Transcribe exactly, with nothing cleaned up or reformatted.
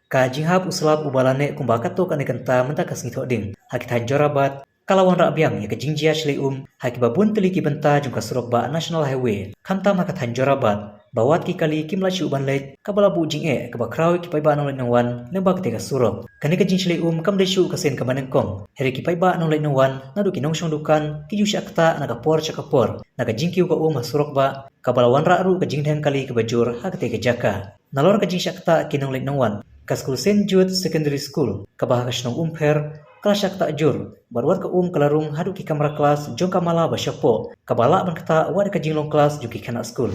Ka jinghap u slap uba la neh kumba katto katne kynta mynta ka sngi Thohdieng ha ki thaiñ Jorabat ka la wanrah biang ïa ka jingjia shlei um ha kiba bun tylli ki bynta jong ka surok bah National Highway, khamtam ha ka thaiñ Jorabat ba wat ki kali kim lah shuh ban leit, kaba la buh jingeh kaba khraw ïa ki paidbah nongleit nongwan lyngba katei ka surok. Kane ka jingshlei um kam dei shuh ka sien kaba nyngkong, hynrei ki paidbah nongleit nongwan naduh ki nongshong dukan ki ju shah ktah na ka por sha ka por na ka jingkiew ka um ha surok bah, kaba la wanrah ruh ka jingdheng kali kaba jur ha katei ka jaka. Nalor ka jingshah ktah ki nongleit nongwan, ka skul Saint Jude Secondary School kaba ha ka shnong Umpher ka la shah ktah jur, bad wat ka um ka la rung haduh ki kamra klas jong ka mala ba shapoh, kaba lah ban ktah wat ka jinglong klas jong ki khynnah skul.